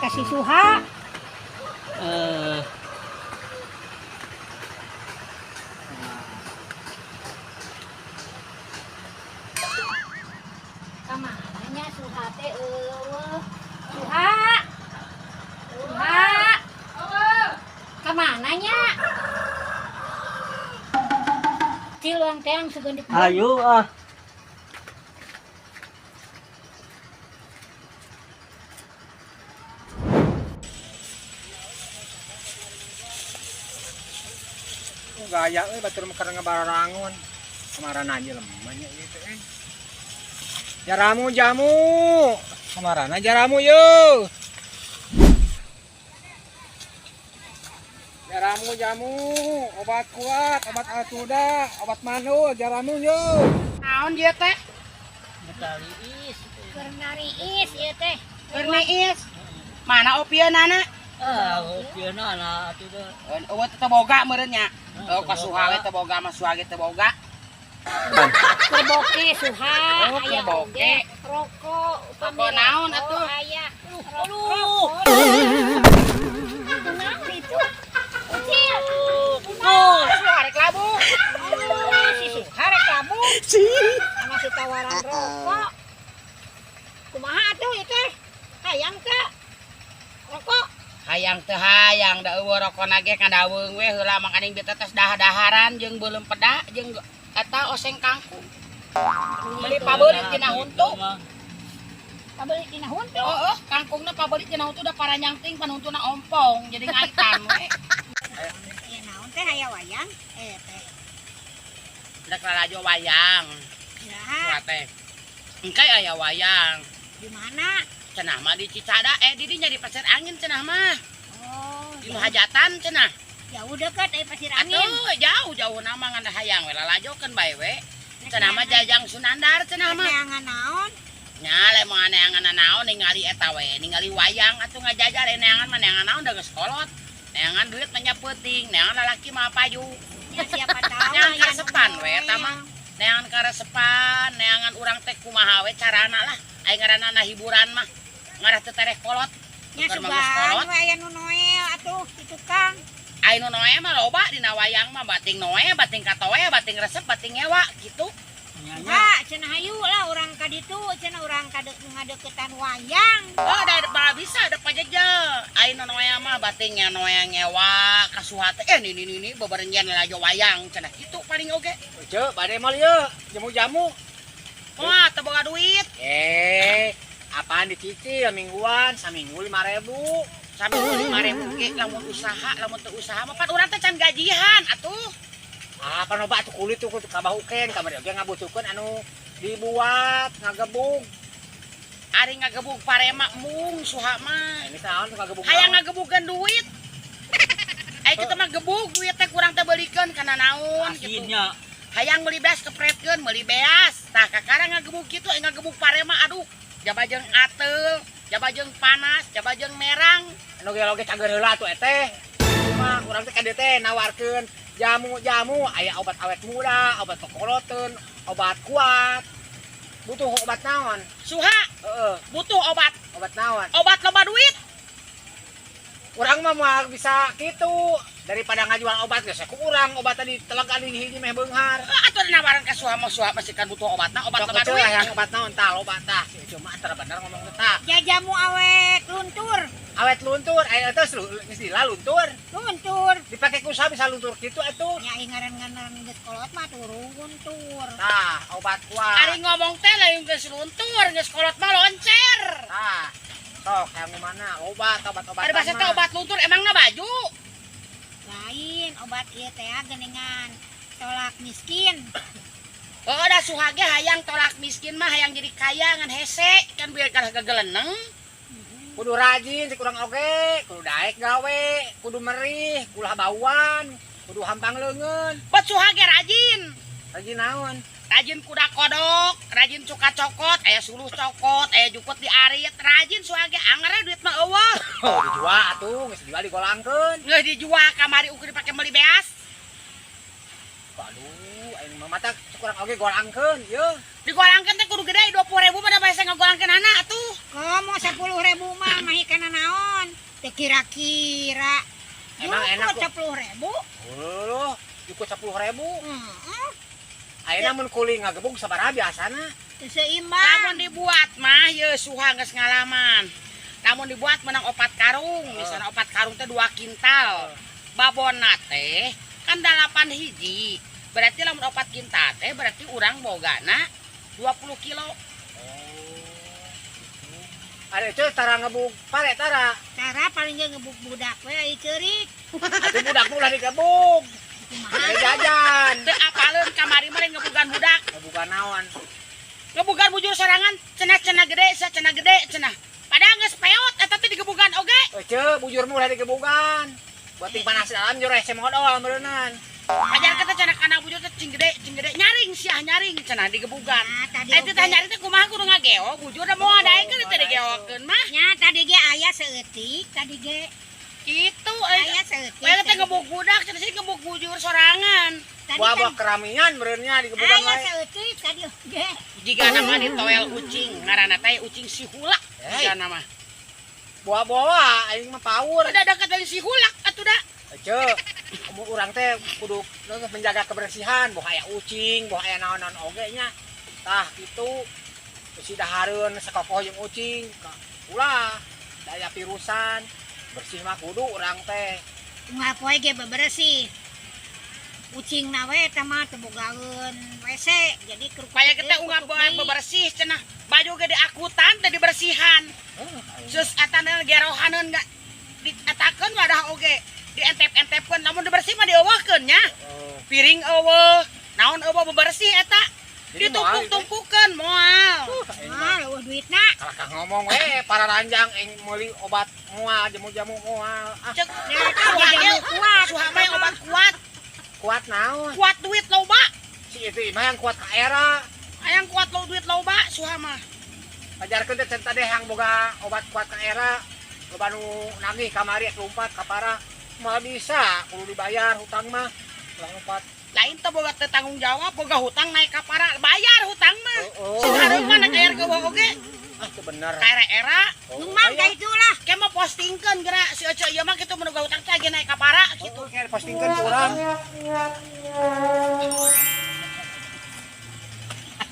Ka si Suha. Eh, Kamana nya Suha teh eueuh. Suha. Suha. Kamana nya? Cil urang teang sugan di Ayo ah. Gaya euy batur mah keur ngabararangun. Kamarana aja lemahnya ieu teh euy. Jaramu jamu. Kamarana jaramu yeuh. Jaramu jamu, obat kuat, obat awet muda, obat manul, jaramu yeuh. Naon dia teh? Bekali is. Keur nariis ieu teh. Keur niis. Mana opieunana? Ah, opieuna na atuh teh. Eueuh teh boga meureun nya. Oh, ka Suha we teu boga mah Suha ge teu boga. Keur boke Suha, Oh, aya keur boke. oge. Rokok, upami Rokok naon rokok, atuh? Aya. Aduh. Kunaon itu? Ucil. Oh, Suha rek labu. Oh, si Suha rek labu. Sama si tawaran rokok. Kumaha atuh ieu teh? Hayang teu? Rokok. Hayang teu hayang da eueuh rokona ge kadaweung we heula makaning beta tes dah-daharan jeung beuleum peda jeung eta oseng kangkung. Beli pabeulit tina huntu. Pabeulit tina huntu. Heeh, kangkungna pabeulit tina huntu da paranyang ting panuntuna ompong jadi ngaitan we. Ieu naon teh aya wayang? Eh teh. Rek lalajo wayang. Iraha Suha teh. Engke aya wayang. di mana? Cenah mah di Cicada, di dinya di Pasir Angin cenah mah. Oh, Di nu hajatan cenah. jauh deket eh Pasir Angin. Atuh jauh-jauh nama ngan hayang we lalajokeun bae we. Cenah mah Jajang Sunandar cenah mah. Neangan naon? Nya le moal neangan naon ningali eta we, ningali wayang atuh ngajajar neangan mah neangan naon da geus kolot. Neangan duit mah nya peuting, neangan lalaki mah payu. Ya siapa tahu Neangan aya nu karesepan we eta mah. Neangan karesepan, neangan urang teh kumaha we carana lah. Ai ngaranna hiburan mah. Ngarah teu tereh kolot. Nya Tukar mah geus sugan kolot. we aya nu noel atuh di tukang. Ai nu noe mah loba dina wayang mah bating noe, bating katoe, bating resep, bating ngewa gitu. Nya nya. Enggak, cenah hayu lah urang ka ditu, cenah urang ka ngadeukeutan wayang. Oh, da da bisa da pajeje. Ai nu noe mah bating noe ngewa ka Suha teh ini ini ini beberenyan lalajo wayang cenah kitu paling oge. Ceu, bade moal ieu, jamu-jamu. Wah, teu boga duit. Apaan dicicil mingguan, saminggu 5.000. Saminggu 5.000 ge lamun usaha, lamun teu usaha mah pan urang teh can gajihan atuh. Ah, pan loba atuh kulit tuh kudu kabahukeun, kamari oge ngabutuhkeun anu dibuat ngagebug. Ari ngagebug parema mung Suha mah. Ini naon tuh ngagebug? Hayang ngagebugeun duit. Ai kitu mah gebug duit teh kurang teh beulikeun kana naon gitu. Asinnya. Hayang meuli beas kepretkeun, meuli beas. Tah kakara ngagebug kitu ai ngagebug parema aduh. Jaba jeung ateul, jaba jeung panas, jaba jeung merang. Anu ge oge cager heula atuh eteh. Mah urang teh ka dieu teh nawarkeun jamu-jamu, aya obat awet muda, obat kokoloteun, obat kuat. Butuh obat naon? Suha Heeh, butuh obat, obat naon? Obat loba duit. Urang mah moal bisa kitu daripada ngajual obat geus ku urang obat tadi telegan di hiji meh beunghar. Atuh nawaran ka Suha mah Suha pasti kan butuh obatna, obat Sok loba kecil duit. hayang obat naon tah loba tah. Si cuma antara bener ngomong teh. Jajamu awet luntur, Awet luntur, aya teh geus lila luntur. luntur. Dipake ku usaha bisa luntur kitu atuh. Nya ai ngaran-ngaran geus kolot mah turun luntur. Tah, obat kuat. Ari ngomong teh lain geus luntur, geus kolot mah loncer. Tah. Sok hayang nu mana? Obat, obat-obatan. Ari basa teh mah. obat luntur emangna baju? Lain obat ieu teh geuningan tolak miskin. Oh, da Suha ge hayang tolak miskin mah hayang jadi kaya ngan hese kan biar kalah gegeleneng. Kudu rajin si kurang oge, kudu daek gawe, kudu merih, kulah bauan, kudu hampang leungeun. Bet Suha ge rajin. Rajin naon? Rajin kuda kodok, rajin cuka cokot, aya suluh cokot, aya jukut diarit, rajin Suha ge anggarnya duit mah eueuh. Oh, dijual atuh, geus dijual digolangkeun. Geus dijual kamari ukur dipake meuli beas. Waduh, aing mah mata kurang oge golangkeun, yeuh. Digolangkeun teh kudu gede 20.000 mah da basa ngagolangkeun anak atuh. Komo 10.000 mah mahi kana naon? Teu kira-kira. Emang enak kok. 10.000. Loh, ikut 10.000. Heeh. Ayeuna mun kuli ngagebug sabaraha biasana? Teu seimbang. Lamun dibuat mah ye Suha geus ngalaman. Lamun dibuat menang 4 karung, misalnya 4 karung teh 2 kintal. Babona teh kan 8 hiji. Berarti lamun 4 kintal teh berarti urang bogana 20 kilo. Ada itu tara ngebug pare tara. Tara paling ge ngebug budak we ai ceurik. Atuh budak ulah digebug. Kumaha? Bari jajan. Teu apaleun kamari mah lain ngebugan budak. Ngebugan naon? Ngebugan bujur sorangan cenah-cenah gede, cenah gede cenah. Padahal geus peot eta teh digebugan oge. Ece, bujurmu ulah digebugan. Buat ting panas dalam jero hese modal meureunnan. Pajar kata cenah kana bujur teh cing gede nyaring siah nyaring cenah digebugan. Nah, tadi Eh teh oge. nyaring teh kumaha kudu ngageo bujur da moal daekeun teh digeokeun mah. Nya tadi ge aya saeutik, tadi ge Kitu aya saeutik. We teh ngebug budak cenah sih ngebug bujur sorangan. Tadi Buah-buah kan keramian meureunnya digebugan aya wae. saeutik tadi oge. Jika nama ditoel ucing, ngaranna teh ucing si hulak. Hey. Jika nama. Buah-buah aing mah power. Udah deket dari si hulak atuh da. Ece, umur urang teh kudu menjaga kebersihan, boh aya ucing, boh aya naon-naon oge nya. Tah kitu. Besi dahareun sakokoh jeung ucing. Ulah daya virusan. Bersih mah kudu urang teh. Unggal poe ge beberesih. Ucing na we eta mah teu bogaeun WC, jadi kerupuk. Paya kita unggal poe bebersih cenah. Baju ge diakutan teh dibersihan. Sus eta gerohaneun enggak dietakeun wadah oge. Dientep-entepkeun lamun dibersih mah dieuweuhkeun nya. Piring eueuh, naon eueuh bebersih eta. Jadi moal itu. Ditumpuk-tumpukeun moal. Moal eueuh duitna. Kalakah ngomong we para ranjang eng meuli obat moal jamu-jamu moal. Ah, Cek Nah, eta Suha jamu ge kuat. Suha mah obat kuat, kuat naon? kuat duit loba. Si itu mah yang kuat ka era. Hayang kuat lo duit loba Suha mah. Ajarkeun teh tadi hang boga obat kuat ka era. Loba nu nagih kamari lompat ka para. Moal bisa kudu dibayar hutang mah. Ulah lompat. Lain teh boga teu tanggung jawab, boga hutang naik ka para, bayar hutang mah. Oh, Sing hareup mah naik air ke bawah oge, Ah, itu bener. ka era-era. Oh, Ngumang ka aya. itulah. Ke mah postingkeun geura si Oce ieu mah kitu mun boga hutang teh age naik ka para Oh, kitu. kayak postingkeun ku urang.